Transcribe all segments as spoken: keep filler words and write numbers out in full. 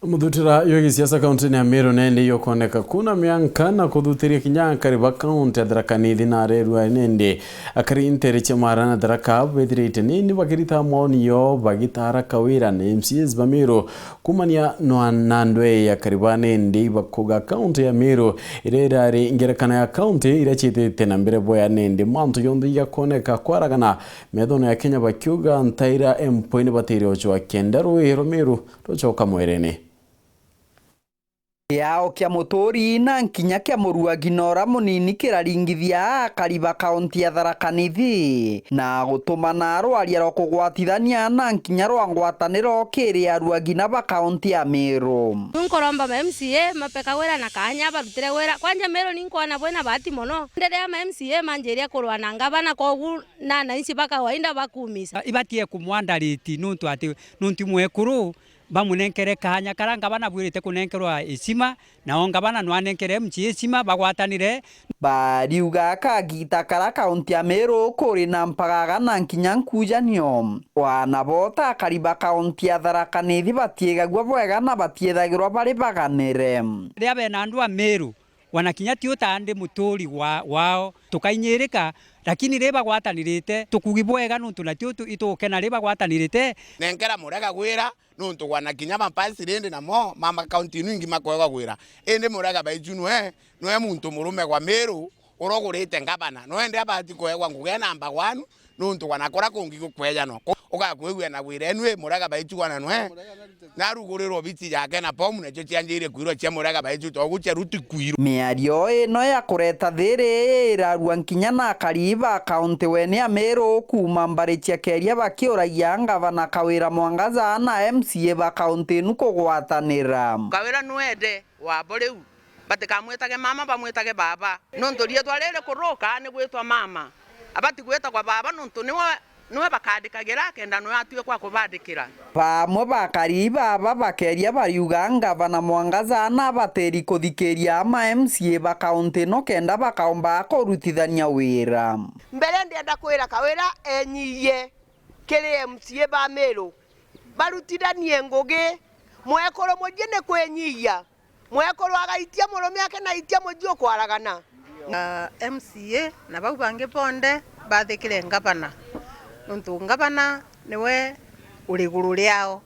Muthutira yo gisiasa kaunti-ini ya Meru nende yokoneka kuna mianka na kuthutiria kinya akari ba kaunti ya Tharaka Nithi na arerua nende akari ntere cia Mara na Tharaka bethirite nini bakirita maoni yo bagitara Kawira na M C As ba Meru kumania nwa na ndwe ya akari ba nende ibakuga kaunti ya Meru iria irari ngerekano ya kaunti iria ciitite na mbere bwea nende mantu jonthe igakoneka kwaragana methone ya Kenya bakiuga ntaira empwe ni batire ocwa kenda rui rwa Meru rucoka mwerene. Kiao kia muturi na nkinya kia muruagi na ura munini kiraringithia akari ba kaunti ya Tharaka Nithi, na gutuma na rwaria rwa kugwatithania na nkinya rwa ngwataniro kiri aruagi na ba kaunti ya Meru. Nkuromba ma M C A mape Kawira na kanya barutire wira. Kwanja Meru ninkwona bwina bahati mono. Nderea ma M C A manjiria kurwa na ngavana, kogu na ananchi ba kawaida bakumisa. Ibatie kumwandariti nuntu ati, nuntu mwekuru bamunenkere kaanya karia ngavana bwirite kunenkerwa icima, nao ngavana nwanenkere M C A icima, bagwatanire. Bariuga kagita kara kaunti ya Meru kuri na mpagaga na nkinya nkujanio. Wana bo ta akari ba kaunti ya Tharaka Nithi batiigagua bwega na batiethagirwa bari baganire. Riria bena andu a Meru, wana kinya ti uta ndi muturi wa, wao, tukainyirika, lakini ri bagwatanirite, tukugi bwega nuntu na ti utu itukena ri bagwatanirite. Nenkera Murega gwira, nuntu gwana kinya ma president namo ma makaunti inu ingi makwegwa gwira. Indi Murega baichu nwe, nwe muntu murume gwa Meru urogurite ngavana. Nwe ndi abati kwegwa ngugi e namba one, nuntu gwana kura kungi gukwejanwa. Ku-, ugakwigua na gwira enu i Murega baichu gwana nwe. Narugurirwe biti yake na bomu, nacio cianjirie kwirwa cia Murega baichu togu cia ruti kwirwa. Miario ino ya kureta thiri irarua nkinya na akari ba kaunti wene ya Meru kuuma mbari cia Keria bakiuragia ngavana Kawira Mwangaza na M C A ba kaunti inu kugwatanira. Kawira nwende wabo riu, batikamwitage mama, bamwitage baba, nontu riitwa riri kuruka ni gwitwa mama. Abati gwitagwa baba nontu niwe, niwe bakandikagira kenda niwe atue kwa kubandikira. Bamwe bakari baba bakeria bariuga ngavana Mwangaza na batiri kuthikiria ama M C A ba kaunti ino kenda bakaomba kurutithania wira. Mbere ndienda kwira Kawira enyiyie kiri M C A ba Meru, barutithanie ngugi. Mwekuru muji ni kwinyiyia. Mwekuru agaitia murume ake na aitia muji ukwaragana. Na M C A na bau bangi bonthe bathikire ngavana, nontu ngavana niwe uri iguru riao,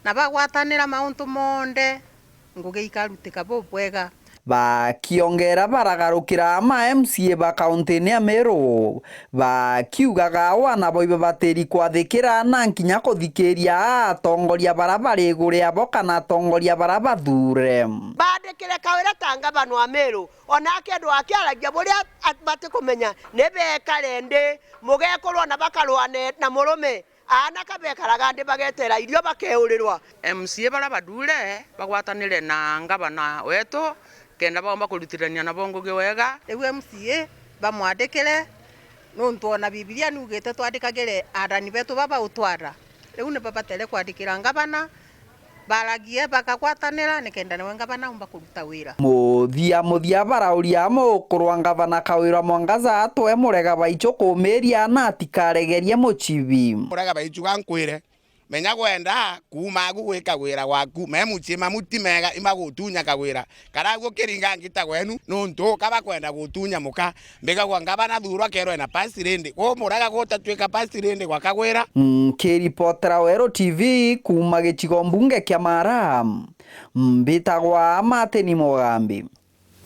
na bagwatanira mauntu monthe, ngugi ikarutika bubwega. Bakiongera baragarukira ama M C A ba kaunti-ini ya Meru, bakiugaga wana bo ibabatiri kwathikira na nkinya kuthikiria atongoria bara bari iguru yabo kana atongoria bara bathure. Bandikire Kawira ta ngavana wa Meru, onake andu akiaragia buria at-, batikumenya, ni bekare ndi, mugekuru ona bakarwane na murume, aana ka bekaraga ndi bagetera irio bakeurirwa. M C A bara bathure bagwatanire na ngavana wetu, kenda baomba kurutithania nabo ngugi wega. Riu M C A bamwandikire, nontu ona Bibilia niugite twandikagire athani betu baba utwara. Riu ni babatere kwandikira ngavana, baragie, bakagwatanira, nikenda niwe ngavana aumba kuruta wira. Muthia muthia barauria mukuru wa ngavana Kawira Mwangaza atwe Murega baichu kumiria na atikaregerie muchibi. Murega baichu gankwire, menya gwenda kuuma agu gwika gwira gwaku, me muchima muti mega imagutunya kagwira. Karaguo kiringa ngita gwenu, nuntu ka bakwenda gutunya muka, mbigagwa ngavana thurwa kerwe na pasi rindi. Ku Murega gutatwika pasi rindi gwa Kagwira. Nkiripotera Weru T V kuuma gicigo mbunge kia Mara, mbitagwa Martin Mugambi.